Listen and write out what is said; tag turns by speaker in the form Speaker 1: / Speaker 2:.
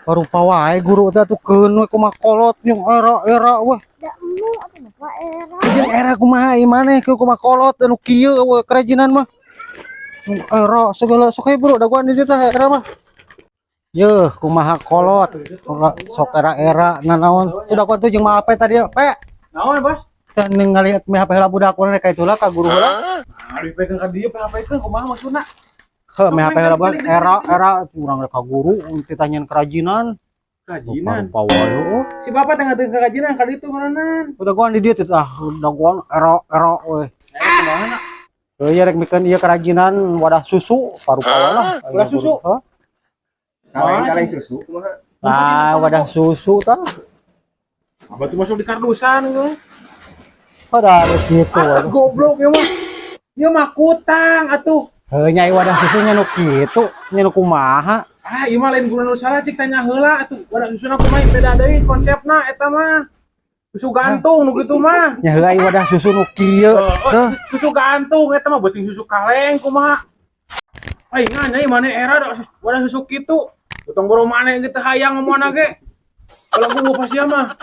Speaker 1: Rupa wae guru teh atuh keun we kumaha kolot jeung era-era weh.
Speaker 2: Da emu atuh mah era.
Speaker 1: Jeung era kumaha ieu maneh ke kumaha kolot anu kieu we kerajinan mah. Era segala sok we bro dagoan di dieu teh era mah. Yeuh, kumaha kolot sok era-era nanaon. Tuh dagoan tuh jeung Ma Ape tadi, Pe.
Speaker 3: Naon, Bos?
Speaker 1: Teh ngaliat me HP heula budak urang rek ka itulah ka guru heula.
Speaker 3: Nah, dipegang ka dieu PHP-keun kumaha maksudna?
Speaker 1: Heuh, me HP heula budak era urang rek ka guru ditanyain kerajinan.
Speaker 3: Kerajinan.
Speaker 1: Rupa wae heuh.
Speaker 3: Si bapak teh ngadeung kerajinan ka ditu meureunnan.
Speaker 1: Udah dagoan di dieu teh ah dagoan era era we.
Speaker 3: Eh, kumaha na?
Speaker 1: Heuh, ieu rek mikeun ieu kerajinan wadah susu parupa wae lah.
Speaker 3: Wadah susu?
Speaker 1: Heuh.
Speaker 4: Kaleng-kaleng susu kumaha?
Speaker 1: Nah, wadah susu tah.
Speaker 3: Apa tuh masuk di kardusan gitu?
Speaker 1: Pada ada situ.
Speaker 3: Ah, goblok ya mah. Ieu mah kutang atuh.
Speaker 1: Heuh, nyai wadah susunya nu kitu, nya nu kumaha?
Speaker 3: Ah, ieu mah lain guru nu salah, cik tanya heula atuh. Wadah susuna kumaha, beda deui konsepna eta mah. Susu gantung nu kitu mah.
Speaker 1: Nya heula ieu wadah susu nu kieu.
Speaker 3: Oh,
Speaker 1: Teh,
Speaker 3: susu gantung eta mah beuting susu kaleng kumaha. Ai ngan nyai maneh era da wadah susu kitu. Utang boro maneh gitu hayang ngomongna ge. Kalau gua pasti mah.